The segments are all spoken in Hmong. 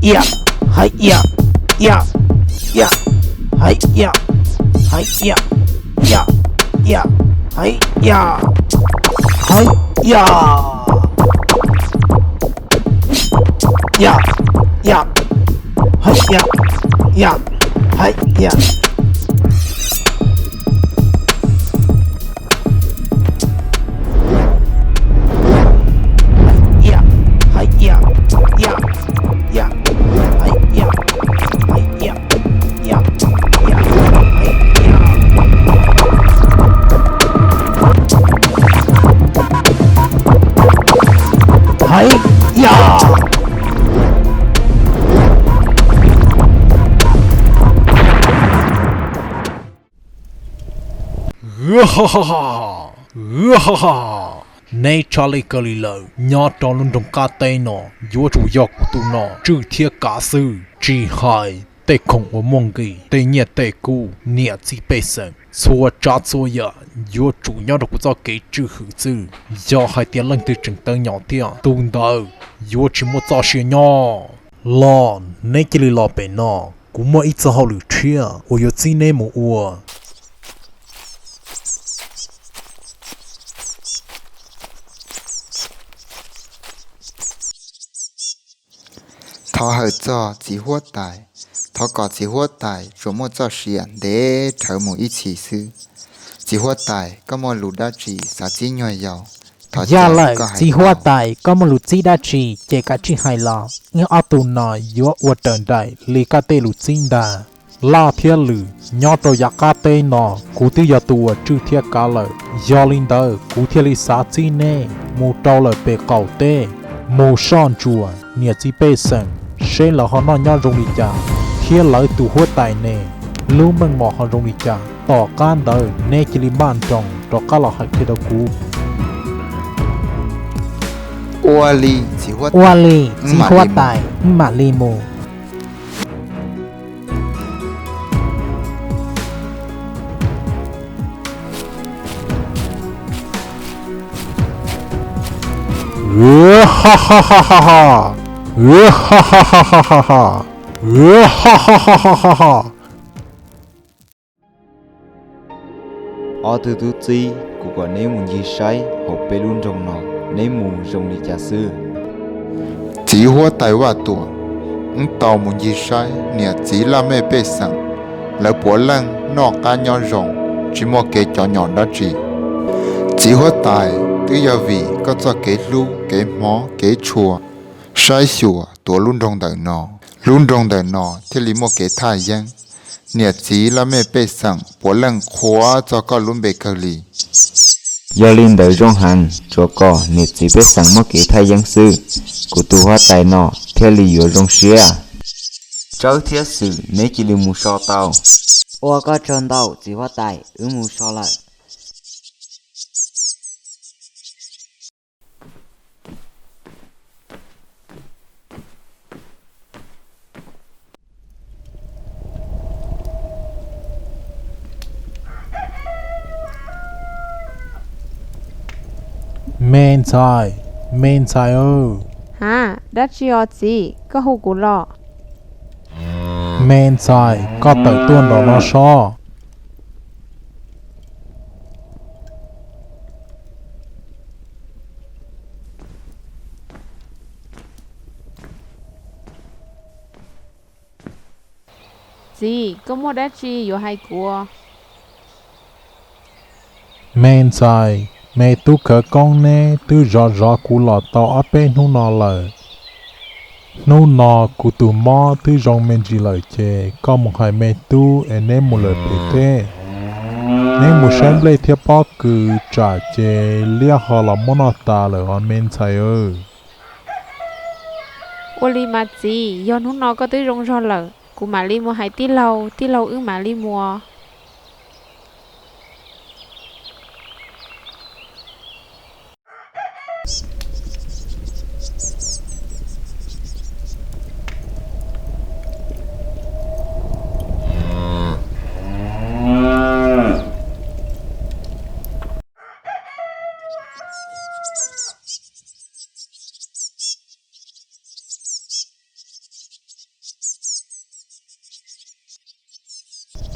Ia, hais ia, ia, ia, hais ia, hais ia, ia, ia, hais ia, hais ia, ia, ia, hais ia, ia, hais ia. Hais ia. Neb tshaj lij kawg li lawm, nyob rau lub nroog qab teb no yuav tsum yog kuv tus nom tswj thiab kav xwb, tsis hais tej khoom uas muaj nqis, tej nyiaj tej kub, niam txiv pej xeem, txhua tsav txhua yam yuav tsum nyob rau kuv txoj kev tswj hwm xwb. Yog hais tias leej twg tseem teev nyom thiab, tus ntawd yuav tsis muaj txoj sia nyob. Los neb cia li los pem no, kuv muaj ib txoj hauj lwm tshiab uas yuav txib neb mus ua. Thov hawm txog txiv huab tais, thov kom txiv huab tais tsuas muaj txoj sia ntev dhawv mus ib txhis xwb. Txiv huab tais, koj muaj lus dab tsi xav txib nyuag yaus? Yog lawm txiv huab tais, koj muaj lus txib dab tsi ces kav tsij hais los, wb ob tug no yuav ua raws nraim li koj tej lus txib ntag. Laj thiab lwm nyob rau yav qab teb no kuv twb yog tus uas tswj thiab kav lawm, yog li ntawd kuv thiaj li xav txib neb mus rau lawm pem qaum teb, mus soj ntsuam niam txiv pej xeem seb lawv ho noj nyob zoo li cas, thiab lawv tus huab tais ne lub meej mom ho zoo li cas. Tom qab ntawd neb cia li npaj nroos rov qab los hais qhia rau kuv. Ua li, txiv huab tais, wb mam li mus. Ob tug tub txib, kuv kom neb mus ncig saib hauv peb lub nroog no, neb mus zoo li cas xwb? Txiv huab tais Vaj Tuam, wb tau mus ncig saib niam txiv laj mej pej xeem, lawv puav leej noj qab nyob zoo, tsis muaj kev cov nyom dab tsi. Txiv huab tais, twb yog vim koj txoj kev hlub kev hmov kev tshua saib xyuas tuav lub nroog ntawm no, lub nroog ntawm no thiaj li muaj kev thaj yeeb. Niam txiv laj mej pej xeem puav leej qhuas txog koj lub npe kawg li. Yog li ntawd zoo heev, tsuav kom niam txiv pej xeem muaj kev thaj yeeb xwb, kuv tus huab tais no thiaj li yuav zoo siab. Tsawb thiab Xwm, neb cia li mus so tau. Ua koj tsaug ntau txiv huab tais, wb mus so lawm. Me ntxhais, me ntxhais aw. Ha, dab tsi os txiv, koj hu kuv los? Me ntxhais, koj tawm tuaj nraum no sob. Txiv, koj muaj dab tsi yuav hais kuv? Me ntxhais, me tub khawv koob neb twb zov zov kuv los tau ob peb hnub no lawm. Hnub no kuv tus mob twb zoo me ntsis lawm ces koj mus hais me tub es neb mus lawm pem teb. Neb mus saib nplej thiab pob kws tsam ces liab ho los muab noj tas lawm os me ntxhais aw. Ua li mas txiv, yog hnub no koj twb zoo zog lawm, kuv mam li mus hais tij laug, tij laug wb mam li mus.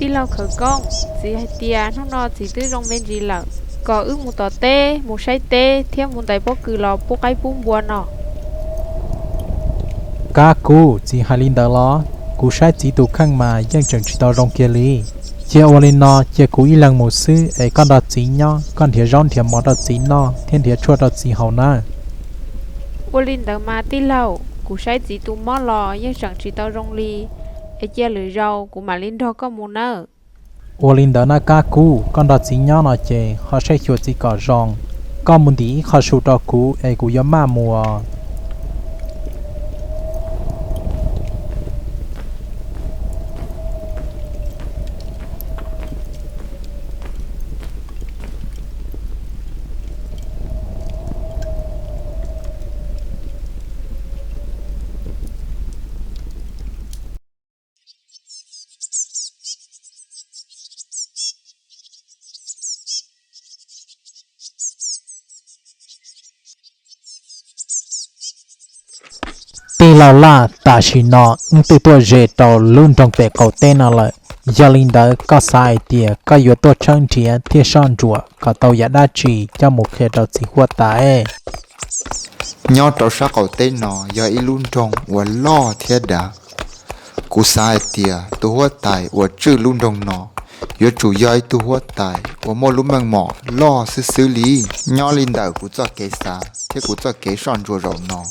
Tij laug Khawv Koob, txiv hais tias hnub no txiv twb zoo me ntsis lawm, kom wb mus tom teb mus saib teb thiab mus ntais pob kws los pub qaib pub npua no. Kab Kub, txiv hais li ntawd los? Kuv saib txiv tus kheej mas yeej tseem tsis tau zoo kiag li. Cia ua li no, cia kuv ib leeg mus xwb es koj nrog txiv nyob, koj nrhiav zaub nrhiav mov rau txiv noj thiab nrhiav tshuaj rau txiv haus nawb. Ua li ntawd mas tij laug, kuv saib txiv tus mob los yeej tseem tsis tau zoo li, es cia lwm zaus kuv mam li nrog koj mus nawb. Ua li ntawd na Kab Kub, koj nrog txiv nyob no ces ho saib xyuas txiv kom zoo. Koj mus ntim ib qho su rau kuv es kuv yuav maj mus. Tij laug Laj, tam sim no wb twb tuaj ze rau lub nroog pem qaum teb no lawm. Yog li ntawd koj xav hais tias koj yuav tuaj tshawb nrhiav thiab soj ntsuam kom tau yam dab tsi coj mus qhia rau txiv huab tais? Nyob rau sab qaum teb no yog ib lub nroog uas loj thiab dav. Kuv xav hais tias tus huab tais uas tswj lub nroog no yuav tsum yog ib tug huab tais uas muaj lub meej mom loj xwb xwb li. Nyob li ntawm kuv txoj kev xav thiab kuv txoj kev soj ntsuam zaum no,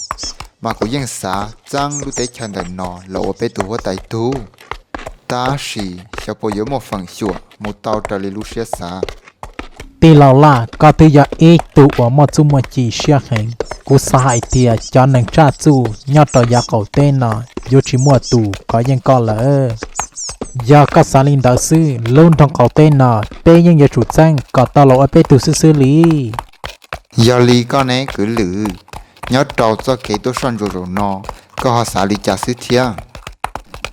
mas kuv yeej xav txeeb lub teb chaws ntawm no los ua peb tus huab tais tug. Tab sis xyov puas yuav muaj feem xyuam mus tau raws li lub siab xav. Tij laug Laj, koj twb yog ib tug uas muaj txuj muaj ci siab heev. Kuv xav hais tias cov neeg tshaj txuj nyob rau yav qaum teb no yuav tsis muaj tus kov yeej koj lawm. Yog koj xav li ntawd xwb, lub nroog qaum teb no peb yeej yuav tsum txeeb kom tau los ua peb tug xwb xwb li. Yog li koj ne kwv Lwm, nyob rau txoj kev tuaj soj ntsuam zaum no, koj ho xav li cas xwb thiab?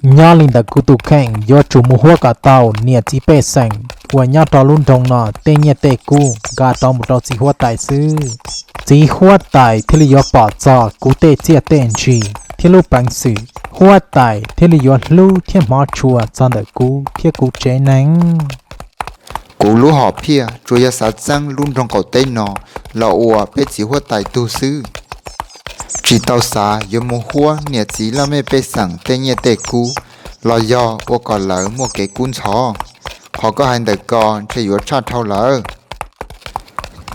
Nyob li ntawm kuv tus kheej yuav tsum mus huab kom tau niam txiv pej xeem uas nyob rau lub nroog no tej nyiaj tej kub nqa rov mus rau txiv huab tais xwb. Txiv huab tais thiaj li yuav pom txog kuv tej txiaj tej ntsig thiab lub peev xwm, huab tais thiaj li yuav hlub thiab hmov tshua txog ntawm kuv thiab kuv tsev neeg. Kuv lub hom phiaj tsuas yog xav txeeb lub nroog qaum teb no los ua peb txiv huab tais tug xwb, tsis tau xav yuav mus huab niam txiv laj mej pej xeem tej nyiaj tej kub los yog ua kom lawv muaj kev kub ntxhov. Qhov koj hais ntawm ko ntshe yuav tshaj dhau lawm.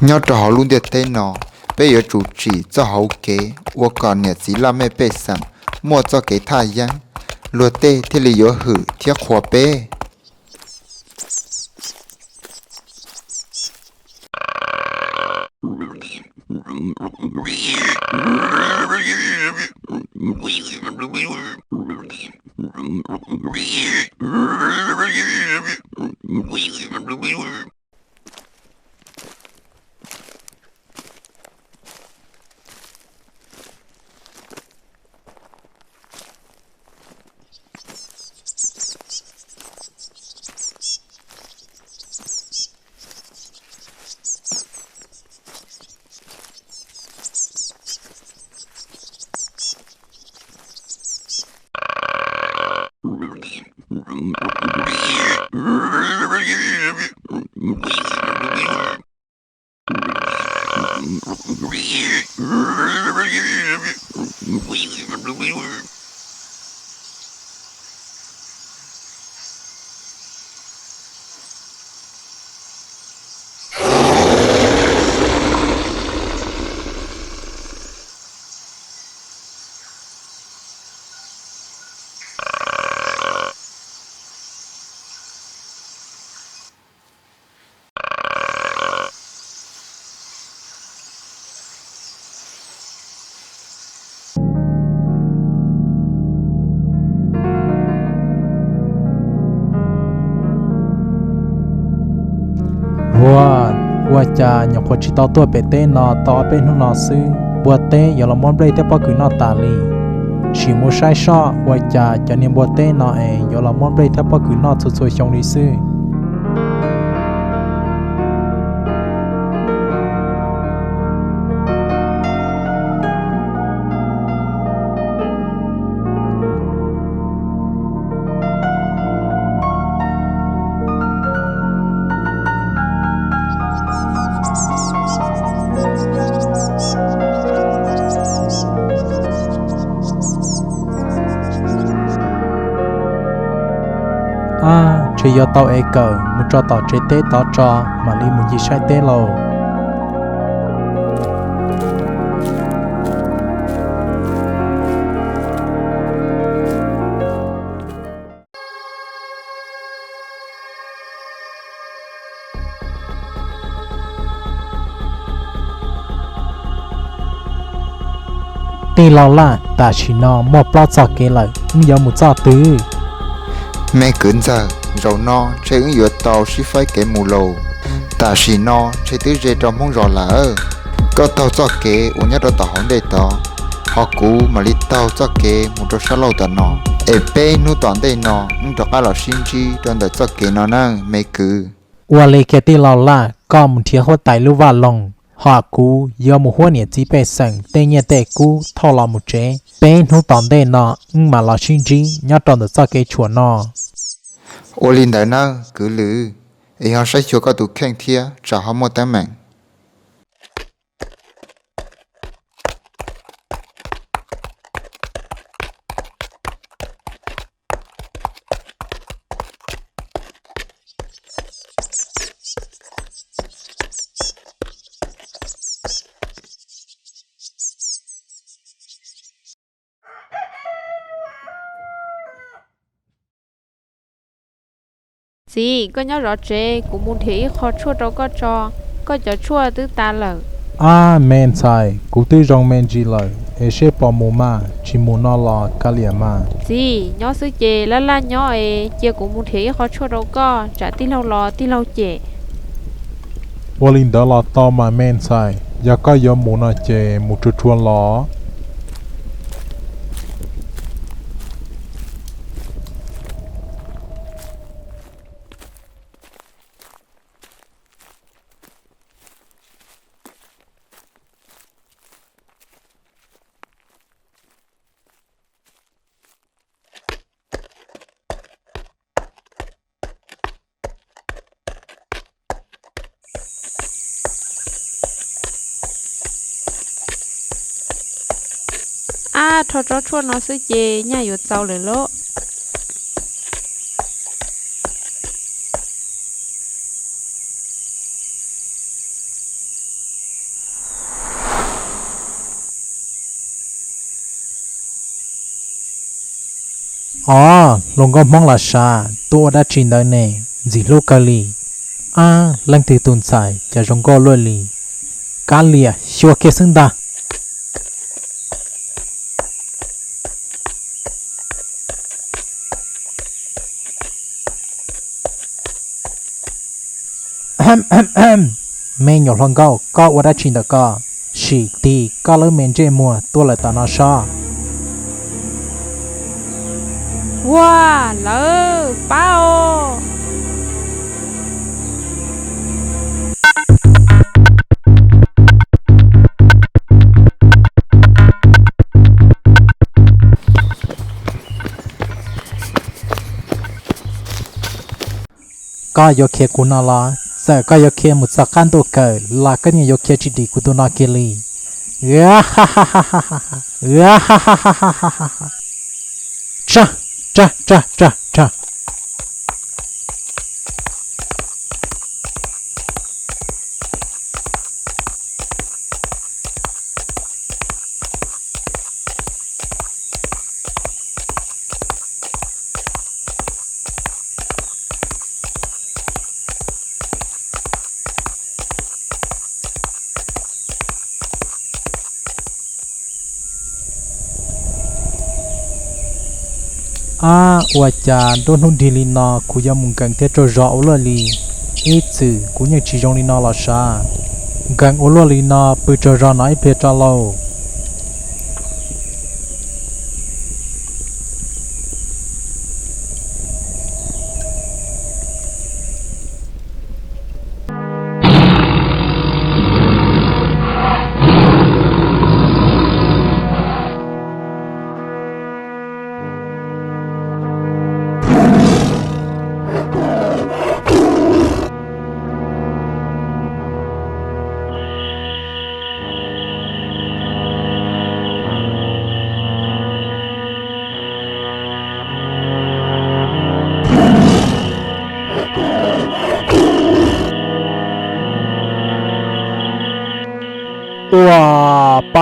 Nyob rau hauv lub ntiaj teb no, peb yuav tsum tsim txoj hauv kev ua kom niam txiv laj mej pej xeem muaj txoj kev thaj yeeb, luag tej thiaj li yuav hwm thiab qhuas peb. Ua, ua cas nyuam qhuav tsis tau tuaj pem teb no tau ob peb hnub no xwb, npua teb yuav los muab nplej thiab pob kws noj tas li. Sim mus saib soj ua cas cov niag npua teb no es yuav los muab nplej thiab pob kws noj txhua txhua xyoo li xwb. Ab, ntshe yuav tau ev kawm mus rau tom tsev teb tod tso, mam li mus ncig saib teb lauj. Tij laug Laj, tam sim no muaj plaub txoj kev lawm, wb yuav mus txoj twg? Me kwv ntxawg, zaum no ntshe wb yuav tau sib faib kev mus lauj. Tam sim no ntshe twb ze rau Hmoob zos lawm. Koj taug txoj kev uas nyob rau tom hauv ntej tod, ho kuv mam li taug txoj kev mus rau sab laug tom no, es peb hnub tom ntej no wb rov qab los sib ntsib rau ntawm txoj kev no na me kwv. Ua li kiag tij laug Laj, koj mus nrhiav huab tais lub vaj loog, ho kuv yuav mus huab niam txiv pej xeem tej nyiaj tej kub thauj los mus tsev. Peb hnub tom ntej no wb mam los sib ntsib nyob rau ntawm txoj kev tshuam no. Ua li ntawd nawb kwv Lwm, es ho saib xyuas koj tus kheej thiab tsam ho muaj teeb meem. Txiv, koj nyob zov tsev, kuv mus nrhiav ib qho tshuaj rau koj tso, koj cov tshuaj twb tas lawm. Ab me ntxhais, kuv twb zoo me ntsis lawm es seb puas mus mas, tsis mus no los kav liam mas. Txiv, nyob xwb ces laj laj nyob es cia kuv mus nrhiav ib qho tshuaj rau koj, tsam tij laug los tij laug cem. Ua li ntawd los tau mas me ntxhais, yog koj yuav mus no ces mus tsuag tsuag los. Ab, rho tsob tshuaj no xwb ces nyaj yuav txaus lawm lauj. Os, hluas nkauj Hmoob los sav, tuaj ua dab tsi ntawd ne, ntxim hlub kawg li. Ab, leej twg tus ntxhais cas zoo nkauj luaj li. Kav liam, xyuas kiag xwb ntag. Me nyuam hluas nkauj, koj ua dab tsi ntawm koj? Sim tig koj lub me ntsej muag tuaj lawm tom no sob. Ua, lawv pab os. Koj yuav khiav kuv no los? Txawm koj yuav khiav mus txog qab ntuj kawg los koj yeej yuav khiav tsis dim kuv tus no kiag li. Tsa, tsa, tsa, tsa, tsa. Ab, ua cas nruab hnub nrig li no kuv yuav mus nkees thiab tsaug zog ua luaj li? Ib txwm kuv yeej tsis zoo li no los sav. Nkees ua luaj li no pw tsaug zog no ib pliag tso lauj.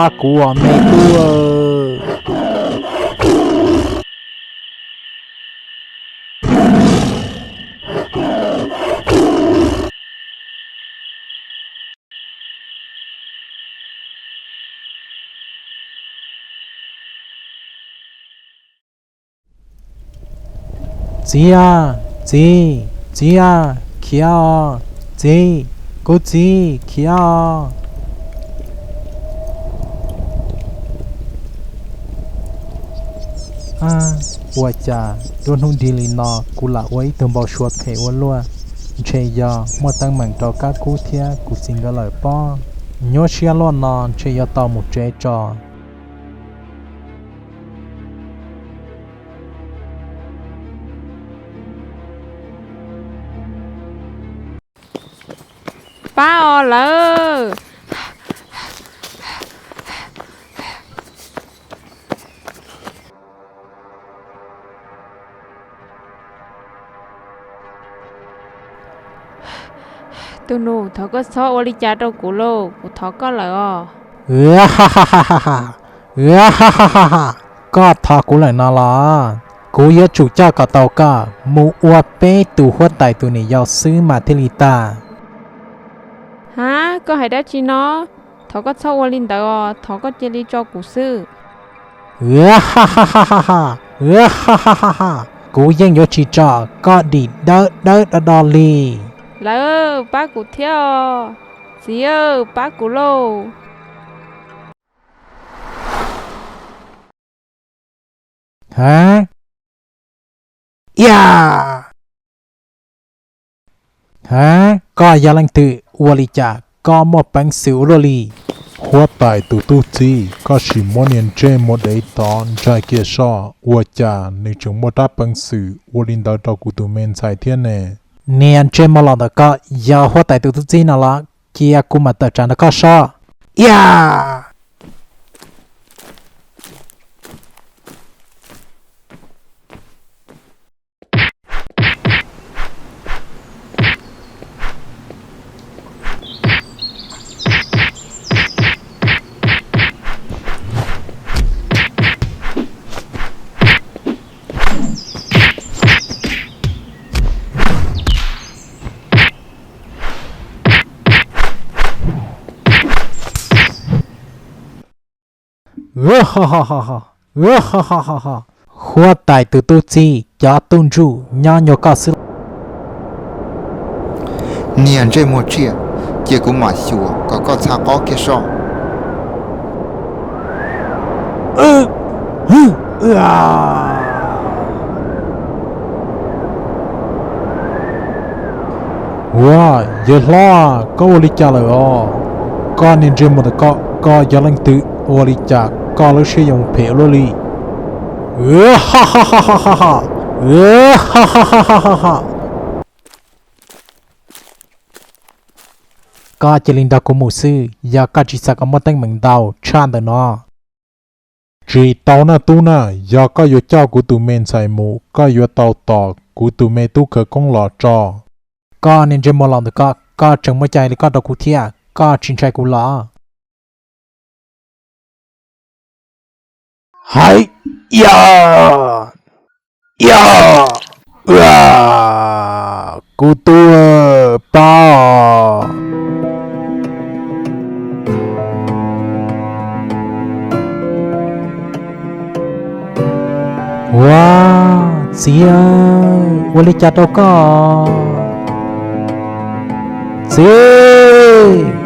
Pab kuv os me tub. Txiv a, txiv, txiv a, khiav os, txiv, kuv txiv, khiav os. Ua cas nruab hnub nrig li no kuv lam ua ib tug npau suav phem ua luaj. Ntshe yog muaj teeb meem rau Kab Kub thiab kuv txiv nkawd lawm pob. Nyuaj siab luaj no ntshe yuav tau mus tsev tso. Pab os lawv. Tus nus, thov koj txhob ua li cas rau kuv lauj, kuv thov koj lawm os. Koj thov kuv lawm no los? Kuv yuav tsum coj kom tau koj mus ua peb tus huab tais tus niam yau xwb mas thiaj li tag. Ha, koj hais dab tsi no? Thov koj txhob ua li ntawd os, thov koj cia li tso kuv xwb. Kuv yeej yuav tsis tso koj dim dawb dawb do do li. Lawv, pab kuv thiab os. Txiv, pab kuv lauj. Ha, ya. Ha, koj yog leej twg? Ua li cas koj muaj peev xwm ua luaj li? Huab tais tus tub txib, koj sim muab niag ntsej muag dev tod ntsais kiag soj. Ua cas nws tseem muaj rab peev xwm ua li ntawd rau kuv tus me ntxhais thiab ne? Niag ntsej muag los ntawm koj yog huab tais tus tub txib no los? Cia kuv mam tawm tsam nrog koj soj. Ya. Huab tais tus tub txib, cov tub ntsuj nyob nyuag koj xwb. Niag ntsej muag tsiaj, cia kuv mam xyuas kom koj txha qob kiag soj. Ua, yawg hlob, koj ua li cas lawm os? Koj niag ntsej muag ntawm koj, koj yog leej twg? Ua li cas koj lub siab yuav mus phem ua luaj li? Koj cia li nrog kuv mus xwb, yog koj tsis xav kom muaj teeb meem ntau tshaj ntawm no. Tsis tau na tub na, yog koj yuav coj kuv tus me ntxhais mus, koj yuav tau tos kuv tus me tub khawv koob los tso. Koj niag ntsej muag los ntawm koj, koj tseem muaj cai li koj rau kuv thiab, koj tsis ntshai kuv los? Hais, ya, ya, kuv tub, pab os. Ua, txiv, ua li cas rau koj? Txiv!